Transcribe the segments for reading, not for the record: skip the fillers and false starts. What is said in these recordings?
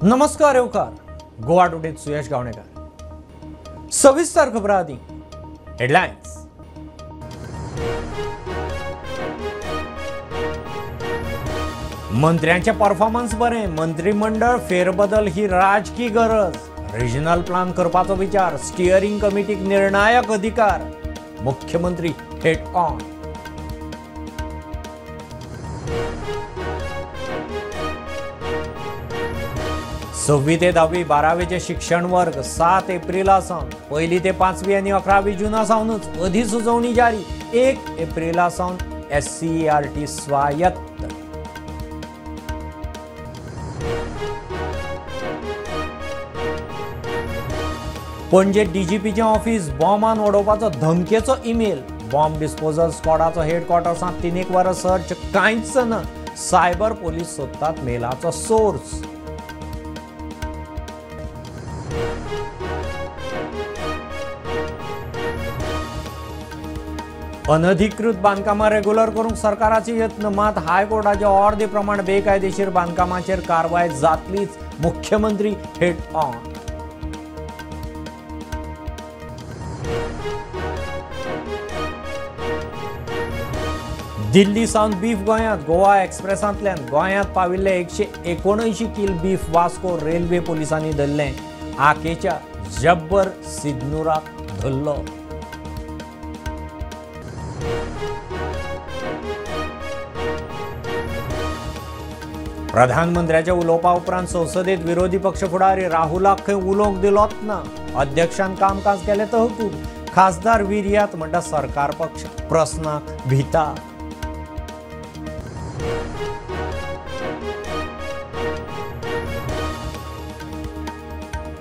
नमस्कार येवकार गोवा टुडेत सुयश गावणेकर। सविस्तर खबरां आदी हेडलायन्स। मंत्र्यांचे परफॉर्मन्स बरें, मंत्रीमंडळ फेरबदल ही राजकी गरज, रिजनल प्लान करपाचो विचार, स्टिअरिंग कमिटीक निर्णायक अधिकार, मुख्यमंत्री हेड ऑन। सव्वी ते धावी बारावेचे शिक्षण वर्ग 7 एप्रिला सावन, पयली ते 5वी आनी 11वी जूना सावनूच अधिसुचोवणी जारी, 1 एप्रिला सावन SCERT स्वायत्त। पणजे डीजीपीचें ऑफिस बॉम्बान उडोवपाचो धमकेचो ईमेल, बॉम्ब डिस्पोजल स्क्वॉडाचो हेडक्वॉर्टर्सांत 3 वरां सर्च, कांयच ना, सायबर पोलीस सोदतात मेलाचो सोर्स। अनधिकृत बांदकामां रेगुलर करूंक सरकाराचे यत्न, मात हायकोर्टाचे अर्दे प्रमाण बेकायदेशीर बांदकामाचेर कारवाय जातलीच, मुख्यमंत्री हेड ऑन। दिल्ली सावन बीफ गोंयांत, गोवा एक्सप्रेसांतल्यान गोंयांत पाविल्ले 179 कील बीफ वास्को रेल्वे पोलिसांनी धरलें, आकेच्या जब्बर सिदनुराक धरलो। प्रधानमंत्र्याच्या उलोवपा उपरांत संसदेत विरोधी पक्ष फुडारी राहुलाक खंय उलोवंक दिलोच ना, अध्यक्षान कामकाज केलें तहकूब, खासदार विर्यात म्हणटा सरकार पक्ष प्रस्नाक भिता।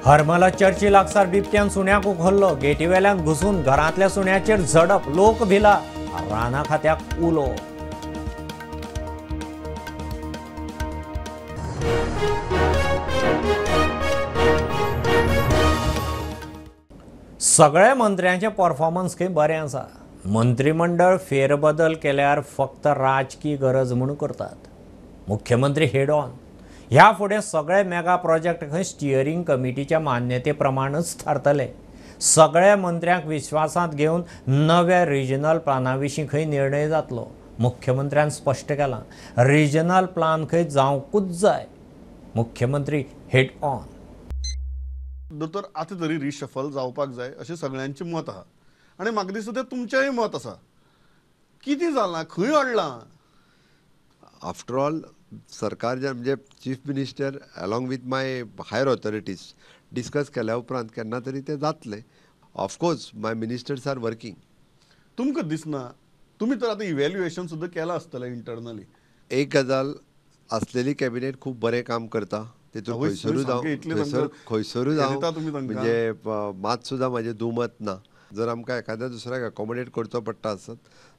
हरमला चर्ची लागसार बिबट्यान सुण्याक उखल्लो, गेटीवेल्यान घुसून घरांतल्या सुण्याचेर झडप, लोक भिला, राना खात्याक उलो। सगळ्या मंत्र्यांचे परफॉर्मन्स खंय बरें आसा, मंत्रीमंडळ फेरबदल केल्यार फक्त राजकी गरज म्हूण करतात, मुख्यमंत्री हेड ऑन। ह्या फुडें सगळे मेगा प्रोजेक्ट खंय स्टिअरिंग कमिटीच्या मान्यते प्रमाणच थारतले, सगळ्या मंत्र्यांक विश्वासांत घेवन नव्या रिजनल प्लाना विशीं खंय निर्णय जातलो, मुख्यमंत्र्यान स्पश्ट केलां, रिजनल प्लान खंय जावंकूच जाय, मुख्यमंत्री हेड ऑन। दोतोर, आतां तरी रिशफल जावपाक जाय अशें सगळ्यांचें मत आहा आनी म्हाका दिसता तें तुमचेंय मत आसा, कितें जालां, खंय अडलां? आफ्टर ऑल सरकार म्हणजे chief minister along with my higher authorities discuss केल्या उपरांत केन्ना तरी तें जातलें. Of course my ministers are working. तुमकां दिसना, तुमी तर आतां इव्हॅल्युएशन सुद्दां केलां आसतलें इंटरनली? एक गजाल आसलेली कॅबिनेट खूब बरें काम करता, तितून खंयसरूय जावं म्हणजे मात सुद्दां म्हाजें दुमत ना. जर आमकां एखाद्या दुसऱ्याक एकोमोडेट करचो पडटा आसत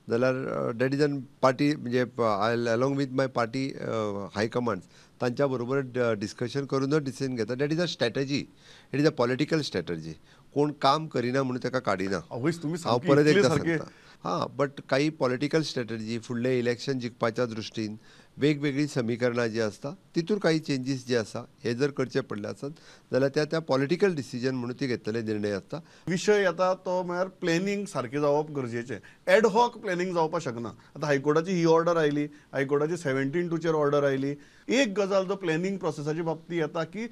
जाल्यार that is an party म्हणजे I along with my party high command तांच्या बरोबर डिस्कशन करूनच डिसिजन घेता. That is a strategy, it is a political strategy. कोण काम करिना म्हणून ताका काडिना, हांव परत एकदां सांगता. हां, बट काही पॉलिटिकल स्ट्रॅटजी फुडलें इलेक्शन जिखपाच्या दृश्टीन वेगवेगळीं समीकरणां जी आसता तितूर काही चेंजीस जे आसा हे जर करचे पडले आसत जाल्यार त्या त्या पॉलिटिकल डिसिजन म्हणून ती घेतलेले निर्णय आसता. विशय येता तो म्हळ्यार प्लॅनिंग सारकें जावप गरजेचें, एडहॉक प्लॅनिंग जावपाक शकना. आतां हायकोर्टाची ही ऑर्डर आयली, हायकोर्टाची 17(2) ऑर्डर आयली. एक गजाल जो प्लॅनिंग प्रोसेसाच्या बाबतींत येता की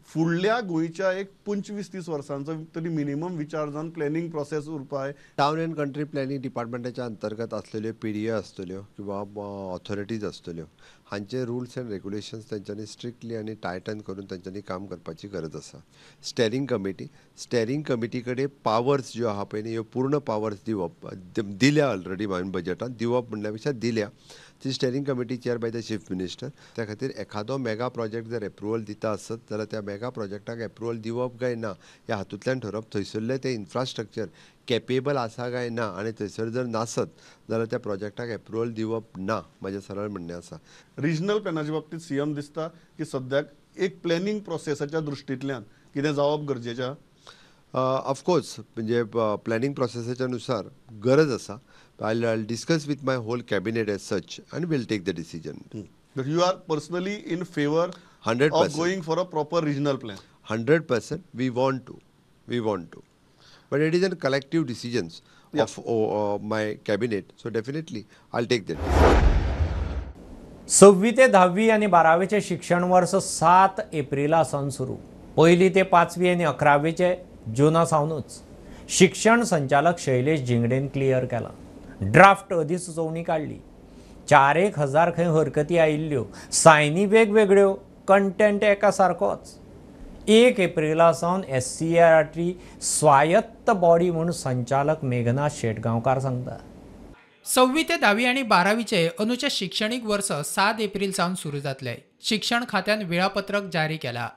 फुडल्या गोंयच्या एक 25-30 वर्सांचो तरी मिनिमम विचार जावन प्लॅनिंग प्रोसेस उरपाय. टावन अँड कंट्री प्लॅनिंग डिपार्टमेंटाच्या अंतर्गत आसलेल्यो PDA आसतल्यो किंवा ऑथॉरिटीज आसतल्यो हांचे रुल्स अँड रेग्युलेशन्स तेंच्यांनी स्ट्रिक्टली आनी टायटन करून तेंच्यांनी काम करपाची गरज आसा. स्टेरिंग कमिटी कडेन पावर्स ज्यो आहा पळय न्ही, ह्यो पूर्ण पावर्स दिवप दिल्या ऑलरेडी हांवें बजटान, दिवप म्हणल्या पेक्षा दिल्या. ती steering committee chair by the chief minister. त्या खातीर एखादो मेगा प्रोजेक्ट जर एप्रुवल दिता आसत जाल्यार त्या मेगा प्रोजेक्टाक एप्रुवल दिवप काय ना ह्या हातूंतल्यान ठरोवप, थंयसरलें तें इन्फ्रास्ट्रक्चर कॅपेबल आसा काय ना आनी थंयसर जर नासत जाल्यार त्या प्रोजेक्टाक एप्रुवल दिवप ना, म्हाजें सरळ म्हणणें आसा. रिजनल प्लॅनाच्या बाबतींत सीएम दिसता की सद्याक एक प्लॅनिंग प्रोसेसाच्या दृश्टींतल्यान कितें जावप गरजेचें? ऑफकोर्स म्हणजे प्लॅनिंग प्रोसेसाच्या नुसार गरज आसा. I'll discuss with my whole cabinet as such and we'll take the decision. But you are personally in favor 100% of going for a proper regional plan? 100% we want to, we want to, but it is a collective decisions of my cabinet, so definitely I take that. 6वी ते 10वी आनी 12वीचें शिक्षण वर्स 7 Aprilia सावन सुरू. पयली ते 5वी आनी 11वीचे जुना सावनूच. शिक्षण संचालक शैलेश झिंगडेन क्लियर केला. ड्राफ्ट अधिसुचोवणी काडली. 4-1 हजार खंय हरकती आयिल्ल्यो, सायनी वेगवेगळ्यो, कंटेंट एका सारकोच. 1 एप्रिला सावन SCERT स्वायत्त बॉडी म्हूण संचालक मेघना शेटगांवकार सांगता. 6वी ते 10वी आनी 12वीचे अंदूचें शिक्षणीक वर्स 7 एप्रिल सावन सुरू जातलें. शिक्षण खात्यान वेळापत्रक जारी केला.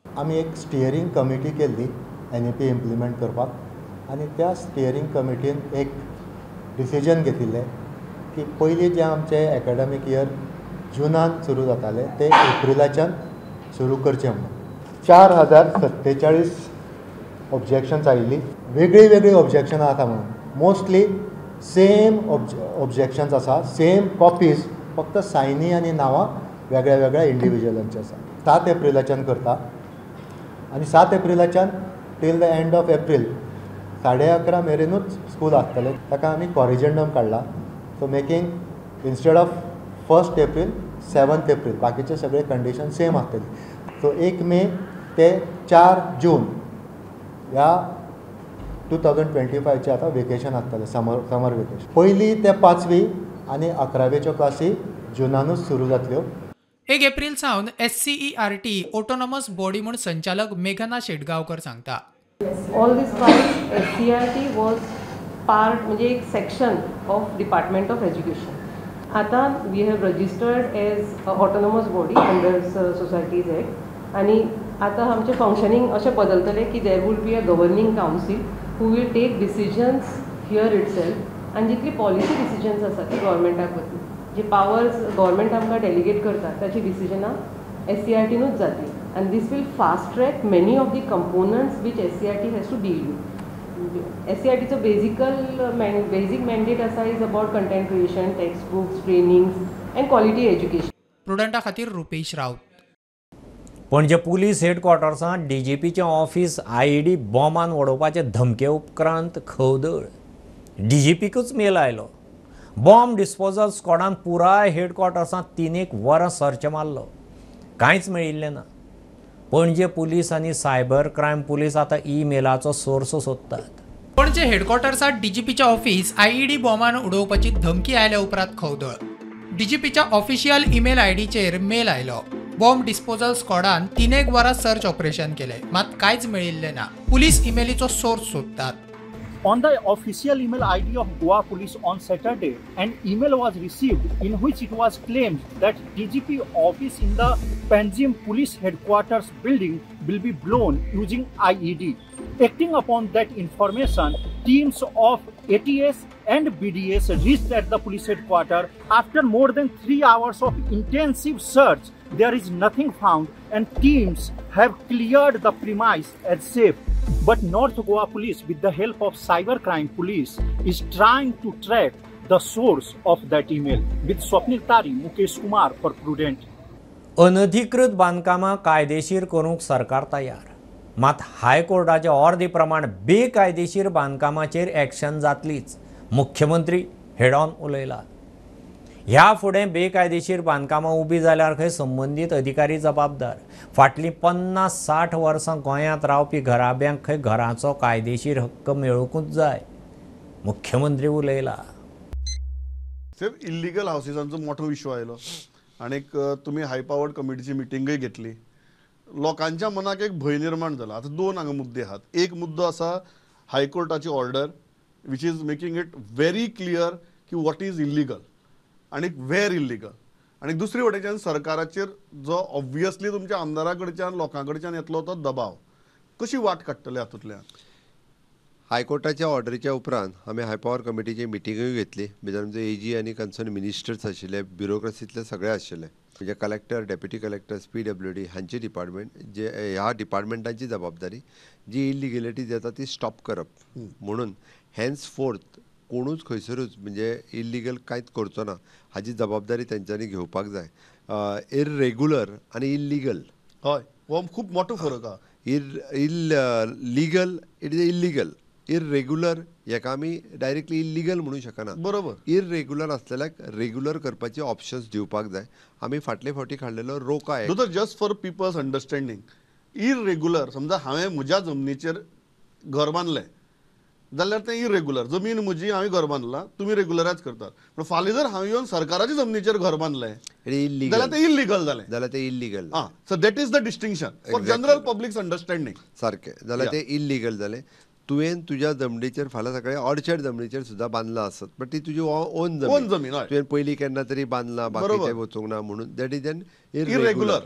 आमी एक स्टियरींग कमिटी केल्ली NEP implement करपाक आनी त्या स्टियरींग कमिटीन एक डिसिजन घेतिल्लें की पयलीं जें आमचें एकाडेमीक इयर जुनान सुरू जातालें तें एप्रिलाच्यान सुरू करचें म्हणून. 4047 ऑब्जेक्शन्स आयिल्लीं, वेगळीं वेगळीं ऑब्जेक्शनां आसा म्हणून मोस्टली सेम ऑब्जेक्शन्स आसा, सेम कॉपीज, फक्त सायनी आनी नांवां वेगळ्या वेगळ्या इंडिविज्युअलांची आसा. 7 एप्रिलाच्यान करता आनी 7 एप्रिलाच्यान till the end of April 11:30 मेरेनूच school आसतलें. ताका आमी कॉरिजेंडम काडला, so making instead of 1 April 7 April, बाकीचे सगळे कंडिशन सेम आसतली. सो 1 मे ते 4 जून ह्या 2025 आतां वेकेशन आसतलें, समर वेकेशन. पयली ते 5वी आनी 11वेच्यो क्लासी जुनानूच सुरू जातल्यो. 1 एप्रिल सावन SCERT autonomous body म्हूण संचालक मेघना शेटगांवकर सांगता. All this while SCERT was part म्हणजे एक section of department of education. आतां we have registered as autonomous body under societies act आनी आतां आमचें फंक्शनींग अशें बदलतलें की there will be a governing council who will take decisions here itself आनी जितली पॉलिसी डिसिजन्स आसा ती गव्हर्मेंटाक वतली. जी पावर्स गव्हर्मेंट आमकां डेलिगेट करता ताची डिसिजनां SCERTनूच जातली आनी this will fast track many of the components which SCERT has to deal with. SCERTचो basic mandate आसा is about content creation, text books, trainings and quality education. प्रुडंटा खातीर रुपेश राऊत. पणजे पुलीस हेडक्वॉर्टर्सांत DGPचें ऑफिस IED बॉमान वडोवपाचे धमके उपरांत खवदळ. DGPकूच मेल आयलो. बॉम्ब डिस्पोजल स्क्वॉडान पुराय हेडक्वॉर्टर्सांत 3-1 वरां सर्च मारलो, कांयच मेळिल्लें ना. पणजे पुलीस आनी सायबर क्रायम पुलीस आतां ईमेलाचो सोर्स सोदतात. पणजे हेडक्वॉर्टर्सांत DGPचें ऑफिस IED बॉमान उडोवपाची धमकी आयल्या उपरांत खवदळ. DGPच्या ऑफिशियल ईमेल आयडीचेर मेल आयलो. बॉम्ब डिस्पोजल स्क्वॉडान 3-1 वरां सर्च ऑपरेशन केलें, मात कांयच मेळिल्लें ना. पुलीस ईमेलीचो सोर्स सोदतात. On the official email ID of Goa Police on Saturday, an email was received in which it was claimed that DGP office in the Panjim Police Headquarters building will be blown using IED. Acting upon that information, teams of ATS and BDS reached at the police headquarters. After more than 3 hours of intensive search, there is nothing found and teams have cleared the premise as safe. But North Goa Police, with the help of Cyber Crime Police, is trying to track the source of that email. With Swapnil Tari, Mukesh Kumar for Prudent. अनधिकृत बांदकामां कायदेशीर करूंक सरकार तयार, मात हायकोर्टाच्या ऑर्दी प्रमाण बेकायदेशीर बांदकामाचेर एक्शन जातलीच, मुख्यमंत्री हेडॉन उलयला. ह्या फुडें बेकायदेशीर बांदकामां उबी जाल्यार खंय संबंदीत अधिकारी जबाबदार. फाटलीं 50-60 वर्सां गोंयांत रावपी घराब्यांक खंय घराचो कायदेशीर हक्क मेळूंकूच जाय, मुख्यमंत्री उलयला. साहेब, इल्लिगल हावसिसांचो मोठो इशू आयलो आनीक तुमी हाय पावर्ड कमिटीची मिटिंगूय घेतली. लोकांच्या मनाक एक भंय निर्माण जाला. आतां 2 हांगा मुद्दे आहात. एक मुद्दो आसा हायकोर्टाची order which is making it very clear की what is illegal आनी वेर इल्लिगल, आनी दुसरी वटेच्यान सरकाराचेर जो ऑब्वियसली तुमच्या आमदारा कडच्यान लोकां कडच्यान येतलो तो दबाव, कशी वाट काडटले हातूंतल्यान? हायकोर्टाच्या ऑर्डरीच्या उपरांत आमी हाय पावर कमिटीची मिटिंगूय घेतली. भितर आमचे AG आनी कन्सर्न मिनिस्टर्स आशिल्ले, ब्युरोक्रेसींतले सगळे आशिल्ले, म्हणजे कलेक्टर, डेप्युटी कलेक्टर्स, PWD हांची डिपार्टमेंट, जे ह्या डिपार्टमेंटांची जबाबदारी जी इल्लिगेलिटी जाता ती स्टॉप करप. म्हणून हेन्स फोर्थ कोणूच खंयसरूच म्हणजे इल्लिगल कांयच करचो ना हाजी जबाबदारी तेंच्यांनी घेवपाक जाय. इररेग्युलर आनी इल्लिगल. हय, हो खूब मोठो फरक आहा. Illegal it is illegal, irregular हेका आमी डायरेक्टली इल्लिगल म्हणूं शकना. बरोबर. इररेग्युलर आसलेल्याक रेग्युलर करपाचे ऑप्शन्स दिवपाक जाय. आमी फाटले फावटी काडलेलो रोका act. Just for people's understanding, irregular समजा हांवें म्हज्या जमनीचेर घर बांदलें जाल्यार तें इरेग्युलर, जमीन म्हजी हांवें घर बांदलां, तुमी रेग्युलरायज करतात. पूण फाल्यां जर हांवें येवन सरकाराच्या जमनीचेर घर बांदलें जाल्यार तें इल्लिगल जालें, जाल्यार तें इल्लिगल. आं, so that is the distinction for general public's understanding. सारकें, जाल्यार तें इल्लिगल जालें. तुवें तुज्या जमनीचेर फाल्यां सकाळीं ऑर्चर्ड जमनीचेर सुद्दां बांदलां आसत, बट ती तुजी ओन जमीन, तुवें पयलीं केन्ना तरी बांदलां, बाकीचें वचूंक ना, म्हणून that is an irregular.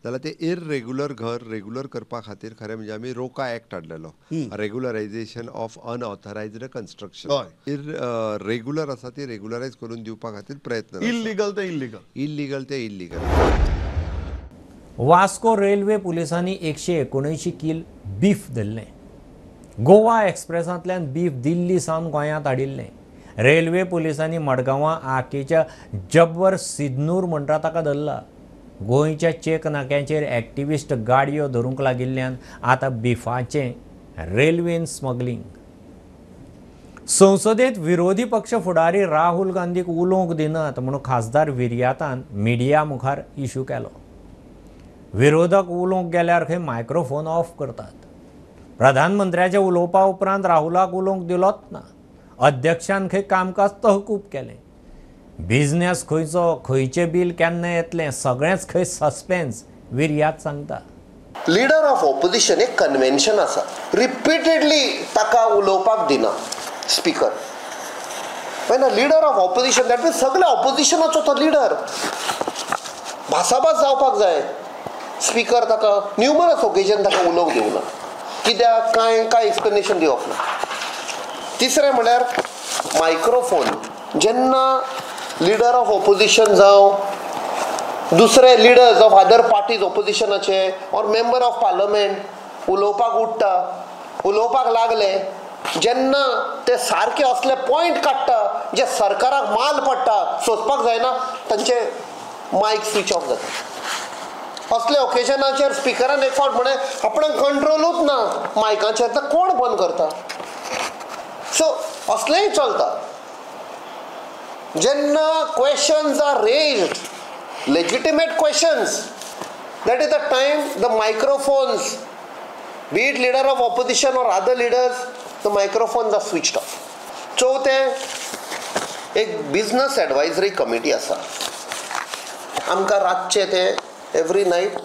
जाल्यार तें इररेग्युलर घर रेग्युलर करपा खातीर खरें म्हणजे आमी रोका act हाडलेलो, regularisation of unauthorised construction. इररेग्युलर आसा ती रेग्युलरायज करून दिवपा खातीर प्रयत्न. इल्लिगल तें इल्लिगल, इल्लिगल तें इल्लिगल. वास्को रेल्वे पुलिसांनी 179 कील बीफ धरलें. गोवा एक्सप्रेसांतल्यान बीफ दिल्ली सावन गोंयांत हाडिल्लें. रेल्वे पुलिसांनी मडगांवां आकेच्या जब्बर सिदनूर म्हणटा ताका धरला. गोंयच्या चेक नाक्यांचेर एक्टिविस्ट गाडयो धरूंक लागिल्ल्यान आतां बिफाचें रेल्वेन स्मगलिंग. संसदेंत विरोधी पक्ष फुडारी राहुल गांधीक उलोवंक दिनात म्हणून खासदार विर्यातान मिडिया मुखार इशू केलो. विरोधक उलोवंक गेल्यार खंय मायक्रोफोन ऑफ करतात. प्रधानमंत्र्याच्या उलोवपा उपरांत राहुलाक उलोवंक दिलोच ना. अध्यक्षान खंय कामकाज तहकूब केलें. बिजनेस खंयचो, खंयचें बील केन्ना येतलें, सगळेंच खंय सस्पेन्स, विर्यात सांगता. लिडर ऑफ ऑपोजिशन एक कन्व्हेन्शन आसा, रिपीटेडली ताका उलोवपाक दिना speaker. When a leader of opposition, that means सगळे ऑपोजिशनाचो तो लिडर, भासाभास जावपाक जाय. स्पीकर ताका न्यूमरस ओकेजन ताका उलोवंक दिवना, कित्याक कांय कांय एक्सप्लेनेशन दिवप ना. तिसरें म्हळ्यार मायक्रोफोन, जेन्ना लिडर ऑफ ऑपोजिशन जावं दुसरे लिडर्स ऑफ अदर पार्टीज ऑपोजिशनाचे ऑर मेंबर ऑफ पार्लमेंट उलोवपाक उठ्ठा, उलोवपाक लागले, जेन्ना ते सारके असले पॉयंट काडटा जे सरकाराक माल पडटा, सोंसपाक जायना, तांचे मायक स्विच ऑफ जाता. असले ओकेजनाचेर स्पिकरान एक फावट म्हळें आपणाक कंट्रोलूच ना मायकाचेर, तर कोण बंद करता? सो असलेंय चलता. जेन्ना questions are raised, legitimate questions, that is the time the microphones, be it leader of opposition or other leaders, the microphones are switched off. चवथें, एक बिजनस एडवायजरी कमिटी आसा. आमकां रातचें ते एवरी नायट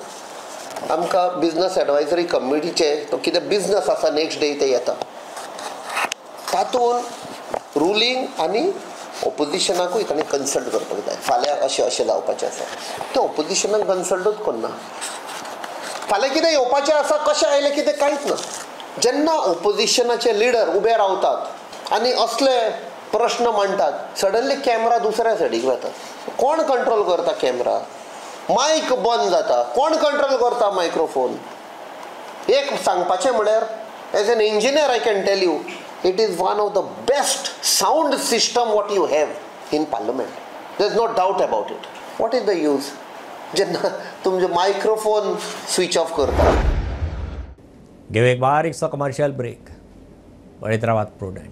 आमकां बिजनस एडवायजरी कमिटीचे तो कितें बिजनस आसा नेक्स्ट डे ते येता, तातूंत रुलींग आनी ऑपोजिशनाकूय तांणी कन्सल्ट करपाक जाय. फाल्यां अशें अशें जावपाचें आसा, ते ऑपोजिशनाक कन्सल्टूच करना. फाल्यां कितें येवपाचें आसा, कशें आयलें कितें कांयच ना. जेन्ना ऑपोजिशनाचे लिडर उबे रावतात आनी असले प्रश्न मांडटात, सडनली कॅमरा दुसऱ्या सायडीक वता. कोण कंट्रोल करता कॅमरा? मायक बंद जाता. कोण कंट्रोल करता मायक्रोफोन? एक सांगपाचें म्हळ्यार as an engineer I can tell you, it is one of the best sound system what you have in parliament. There is no doubt about it. What is the use जेन्ना तुमचे microphone switch off करता? घेऊ एक बारीकसो commercial break. पळयत रावात prudent.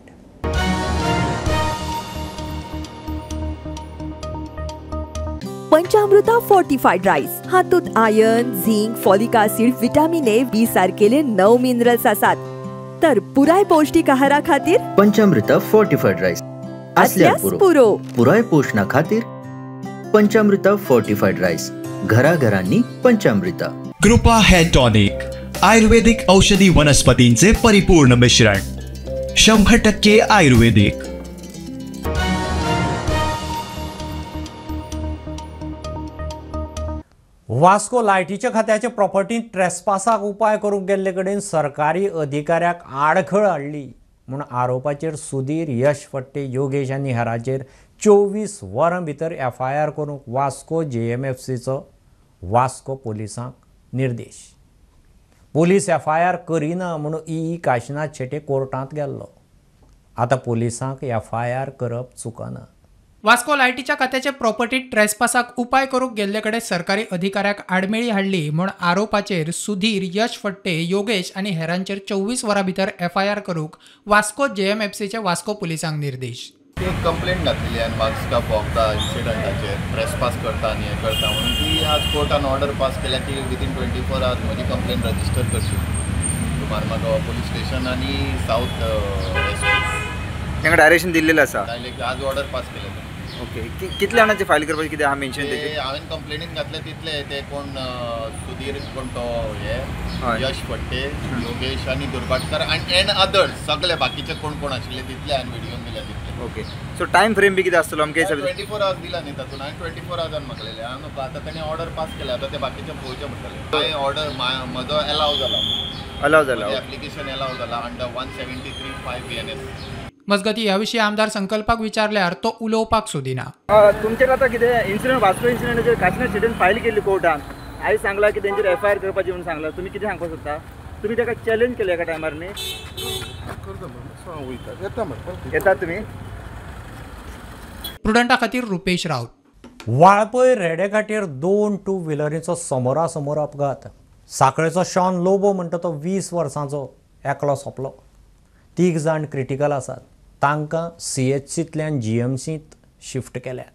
पंचामृता fortified rice हातूंत iron, zinc, folic acid, vitamin A, B सारकेले 9 मिनरल्स आसात. तर पुराय पौष्टिक आहारा खातीर पंचामृता फोर्टिफाईड राईस असल्यार पुरो. पुराय पोषणा खातीर पंचामृता फोर्टिफाईड राईस, घराघरांनी पंचामृता. कृपा हेअर टॉनिक, आयुर्वेदिक औषधी वनस्पतींचे परिपूर्ण मिश्रण, 100% आयुर्वेदिक. वास्को लायटीच्या खात्याचे प्रॉपर्टी ट्रेसपासाक उपाय करूंक गेल्ले कडेन सरकारी अधिकाऱ्याक आडखळ हाडली म्हूण आरोपाचेर सुधीर यश फट्टे, योगेश आनी हेराचेर 24 वरां भितर एफआयआर करूंक वास्को जेएमएफसीचो वास्को पोलिसांक निर्देश. पोलीस एफआयआर करिना म्हूण ई काशिनाथ शेट्ये कोर्टांत गेल्लो. आतां पोलिसांक एफआयआर करप चुकना. वास्को लायटीच्या खात्याचे प्रॉपर्टी ट्रेसपासाक उपाय करूंक गेल्ले कडेन सरकारी अधिकाऱ्याक आडमेळी हाडली म्हूण आरोपाचेर सुधीर, यश फट्टे, योगेश आनी हेरांचेर 24 वरां भितर एफआयआर करूंक वास्को जेएमएफसीचे वास्को पुलिसांक निर्देश. एक कंप्लेंट घातलेली आनी वास्को भोंवता इन्सिडंटाचेर ट्रेसपास करता आनी हें करता म्हणून ती आज कोर्टान ऑर्डर पास केल्या की विदीन 24 आवर्स म्हजी कंप्लेंट रजिस्टर करची मार्मागोवा पुलीस स्टेशन आनी सावथ एस पी. तांकां डायरेक्शन दिल्लेलें आसा, आज ऑर्डर पास केलें. ओके, कितले जाणांचे फायल करपाचें कितें आहा मेन्शन तेजें? हांवें कंप्लेनीन घातले तितले ते कोण सुधीर कोण तो हे यश फट्टे, योगेश आनी दुर्भाटकर एंड अदर्स सगळे बाकीचे कोण कोण आशिल्ले तितले हांवें व्हिडियोन दिल्या तितले. ओके, सो टायम फ्रेम बी कितें आसतलो आमकां? 24 आवर्स दिला न्ही तातूंत हांवें 24 आवर्सान मागलेले. हांवें आतां ताणें ऑर्डर पास केल्या, आतां ते बाकीचे पळोवचें पडटलें. ऑर्डर म्हजो एलाव जाला, अलाव जाला, एप्लिकेशन एलाव जाला अंडर 173(5 BNS. मजगतीं ह्या विशीं आमदार संकल्पाक विचारल्यार तो उलोवपाक सोदिना. तुमचेर आतां कितें इन्सिडंट वास्को इन्सिडंटाचेर काशिनाथ शेट्टीन फायल केल्ली कोर्टान, आयज सांगला की तेंचेर एफआयआर करपाची म्हणून सांगला, तुमी कितें सांगपाक सोदता? तुमी ताका चॅलेंज केलें एका टायमार न्ही? येतात तुमी? प्रुडंटा खातीर रुपेश राऊत. वाळपय रेडेघाटेर 2 टू व्हिलरीचो समोरासमोर अपघात. साखळेचो शॉन लोबो म्हणटा तो 20 वर्सांचो एकलो सोंपलो. 3 जाण क्रिटिकल आसात, तांकां सीएचसींतल्यान जीएमसींत शिफ्ट केल्यात.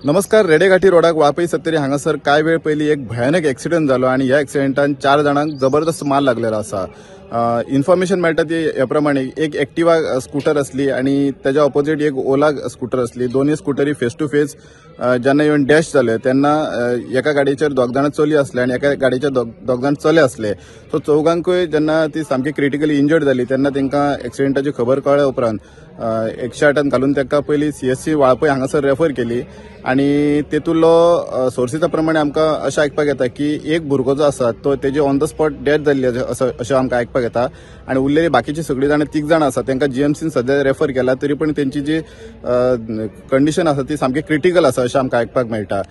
नमस्कार. रेडेघाटी रोडाक वाळपय सत्तरी हांगासर कांय वेळ पयलीं एक भयानक एक्सिडंट जालो आनी ह्या एक्सिडंटान 4 जाणांक जबरदस्त मार लागलेलो आसा. इन्फॉर्मेशन मेळटा ती ह्या प्रमाणे एक एक्टिवा स्कूटर आसली आनी तेज्या ऑपोजीट एक ओला स्कूटर आसली. दोनूय स्कूटरी फेस टू फेस जेन्ना येवन डॅश जाले तेन्ना एका गाडयेचेर 2 जाणां चली आसले आनी एका गाडयेचेर 2 जाण चले आसले. सो चौगांकूय जेन्ना ती सामकी क्रिटिकली इंजर्ड जाली तेन्ना तांकां एक्सिडंटाची खबर कळ्ळ्या उपरांत 108 घालून तांकां पयलीं सीएससी वाळपय हांगासर रेफर केली आनी तेतूंतलो सोर्सीच्या प्रमाणे आमकां अशें आयकपाक येता की एक भुरगो जो आसा तो तेजी ऑन the spot death जाल्ली अशें आमकां आयकपाक येता आनी उरलेली बाकीची सगळीं जाणां 3 जाणां आसा तांकां जीएमसीन सद्या रेफर केला, तरी पण तेंची जी कंडिशन आसा ती सामकी क्रिटिकल आसा अशें आमकां आयकपाक मेळटा.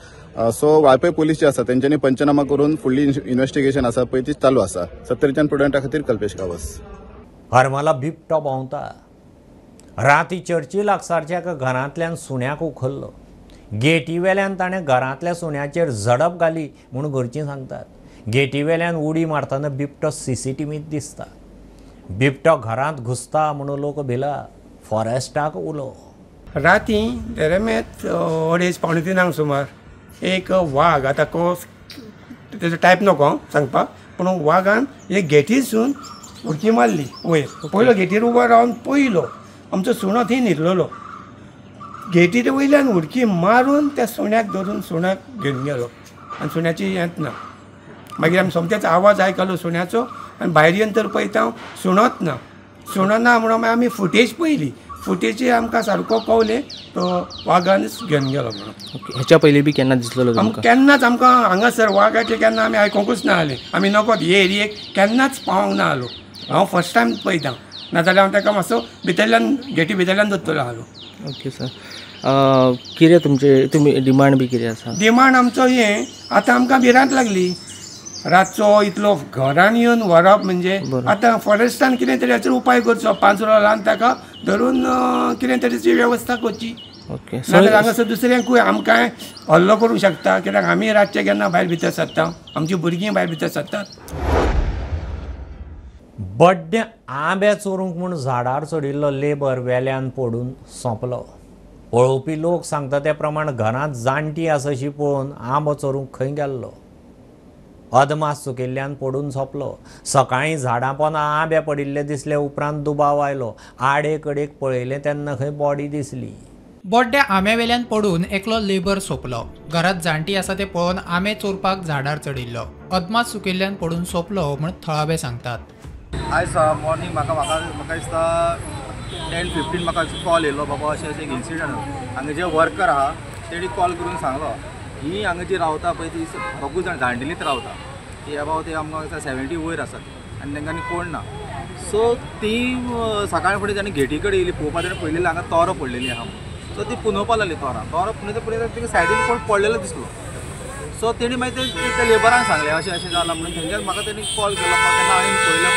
सो वाळपय पुलीस जे आसा तेंच्यांनी पंचनामा करून फुडली इन्वेस्टिगेशन आसा पळय ती चालू आसा. सत्तरीच्यान प्रुडंटा खातीर कल्पेश गांवस. हरमला बिबटो भोंवता. राती चर्ची लागसारच्या एका घरांतल्यान सुण्याक उखल्लो. गेटी वेल्यान ताणें घरांतल्या सुण्याचेर झडप घाली म्हूण घरचीं सांगतात. गेटी वेल्यान उडी मारतना बिबटो सीसीटीव्हींत दिसता. बिबटो घरांत घुसता म्हणून लोक भिला. फॉरेस्टाक उलो. राती रेमेत 2:30 2:45 सुमार एक वाग, आतां को तेजो टायप नको सांगपाक, पूण वागान एक गेटीसून उडकी मारली वयर. पयलो गेटीर उबो रावन पयलो आमचो सुणो थंय न्हिदलेलो. गेटीर वयल्यान उडकी मारून त्या सुण्याक धरून सुण्याक घेवन गेलो आनी सुण्याची हेंच ना. मागीर आमी सोमतेच आवाज आयकलो सुण्याचो आनी भायर येवन तर पळयता हांव सुणोच ना. सुणो ना म्हणून मागीर आमी फुटेज पळयली. फुटेजी आमकां सारको कवलें तो वागानच घेवन गेलो म्हणून. हेच्या पयलीं बी केन्ना दिसलेलो तुमकां? केन्नाच आमकां हांगासर वागाचें केन्ना आमी आयकोंकूच ना जालें. आमी नकोत हे एरियेक केन्नाच पावोंक ना जालो. हांव फर्स्ट टायम पळयता, नाजाल्यार हांव ताका मातसो भितरल्यान गेटी भितरल्यान दवरतलो आहलो. ओके सर, कितें तुमचे तुमी डिमांड बी कितें आसा? डिमांड आमचो हें आतां आमकां भिरांत लागली. रातचो इतलो घरान येवन व्हरप म्हणजे आतां फॉरेस्टान कितें तरी हाचेर उपाय करचो. पांजरो लावन ताका धरून कितें तरी वेवस्था करची. ओके, नाजाल्यार हांगासर दुसऱ्यांकूय आमकां हल्लो करूंक शकता, कित्याक आमी रातचे केन्ना भायर भितर सरता, आमची भुरगीं भायर भितर सरतात. बड्डे आंबे चोरूंक म्हूण झाडार चडिल्लो लेबर वेल्यान पडून सोंपलो. पळोवपी लोक सांगता ते प्रमाण घरांत जाणटी आसा अशी पळोवन आंबो चोरूंक खंय गेल्लो. अदमास चुकिल्ल्यान पडून सोंपलो. सकाळीं झाडां पोंदा आंबे पडिल्ले दिसले उपरांत दुबाव आयलो. आडे कडेक पळयलें तेन्ना खंय बॉडी दिसली. बोड्ड्या आंब्या वेल्यान पडून एकलो लेबर सोंपलो. घरांत जाणटी आसा ते पळोवन आंबे चोरपाक झाडार चडिल्लो. अदमास चुकिल्ल्यान पडून सोंपलो म्हूण थळावे सांगतात. आयज मॉर्निंग म्हाका म्हाका म्हाका दिसता 10:15 म्हाका कॉल येयलो, बाबा अशें अशें एक इन्सिडंट हांगा जे वर्कर आहा तेणी कॉल करून सांगलो ही हांगा जी रावता पळय ती दोगूय जाण दांडेलींत रावता, ती अबावट ते आमकां दिसता 70 वयर आसात आनी तांकां आनी कोण ना. सो ती सकाळ फुडें तांणी गेटी कडेन येयली पळोवपाक, ताणें पळयलें हांगा तोरो पडलेली आहा. सो ती पुनोवपाक लागली तोरां, तोरो पुनयता पुनयता तांकां सायडीन कोण पडलेलो दिसलो. सो तेणी मागीर ते लेबरांक सांगलें अशें अशें जालां म्हणून. थंयच्यान म्हाका तेणी कॉल केलो. तेन्ना हांवें पयलें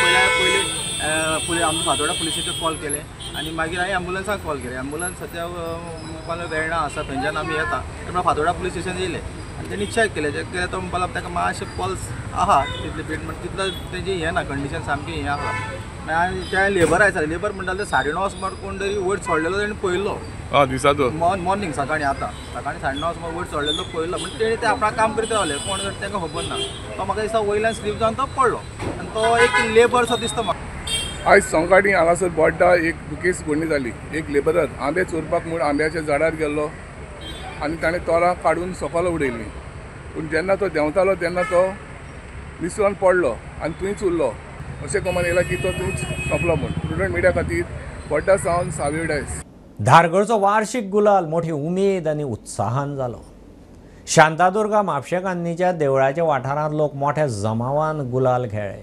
पयलें आमच्या फातोर्डा पुलिसेचेर कॉल केलें आनी मागीर हांवें एम्बुलन्साक कॉल केलें. एम्बुलन्स सद्या म्हणपाक वेर्णा आसा, थंयच्यान आमी येता. ते फातोर्डा पुलीस स्टेशन येयले आनी तेणी चॅक केलें. चॅक केलें तो म्हणपाक लागलो ताका मातशें पल्स आहा तितले बीट, म्हण तितलो तेजी हें ना, कंडिशन सामकी हें आहा. मागीर ते लेबर आयज लेबर म्हणटाले 9:30 सुमार कोण तरी वयर चडलेलो तेणी पळयल्लो दिसाचो मॉर्निंग सकाळीं, आतां सकाळीं 9:30 सुमार वयर चडलेलो तो पळयलो. म्हण तेणी ते आपणाक काम करीत रावले, कोण तांकां खबर ना. तो म्हाका दिसता वयल्यान स्लीप जावन तो पडलो आनी तो एक लेबर सो दिसता म्हाका. आयज सकाळीं हांगासर बोड्डा एक दुखेस्त घडणी जाली. एक लेबरान आंबे चोरपाक म्हूण आंब्याच्या झाडार गेल्लो आनी ताणें तोरां काडून सकयल उडयलीं. पूण जेन्ना तो देंवतालो तेन्ना तो निसरोन पडलो आनी थंयच उरलो. अशें कमन येयला की तो थंयच सोंपलो म्हूण. प्रुडंट मिडिया खातीर बोड्डा सावन सावियो डायस. धारगळचो वार्षिक गुलाल मोठी उमेद आनी उत्साहान जालो. शांतादुर्गा म्हापशेकान्नीच्या देवळाच्या वाठारांत लोक मोठ्या जमावान गुलाल खेळ्ळे.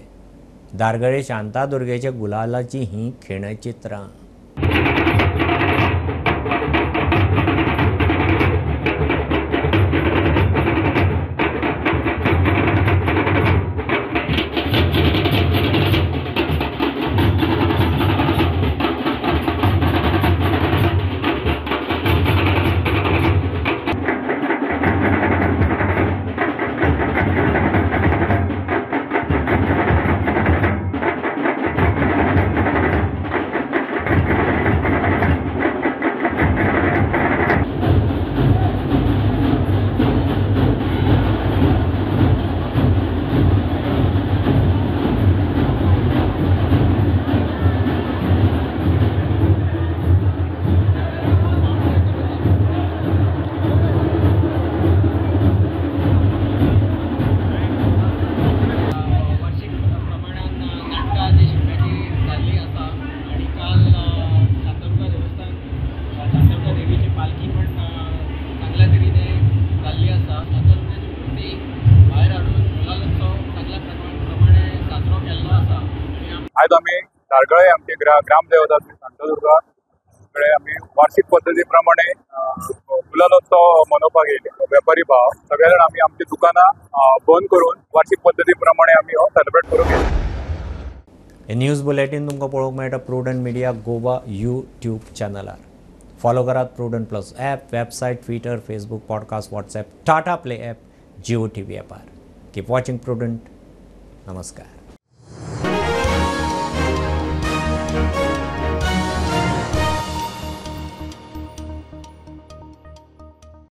धारगळे शांतादुर्गेच्या गुलालाची ही खिणचित्रां. आयज आमी धारगळे आमचे ग्रामदेवता श्री शांतादुर्गा कडे आमी वार्षिक पद्दती प्रमाणे गुलालोत्सव मनोवपाक येयले. वेपारी भाव सगळे जाण आमी आमची दुकानां बंद करून वार्षिक पद्दती प्रमाणे आमी हो सेलिब्रेट करूंक येयले. न्यूज बुलेटीन तुमकां पळोवंक मेळटा प्रुडंट मिडिया गोवा यूट्यूब चॅनलार. फॉलो करात Prudent plus app, website, Twitter, Facebook, podcast, WhatsApp, Tata play app, Jio TV ॲपार. Keep watching prudent. नमस्कार.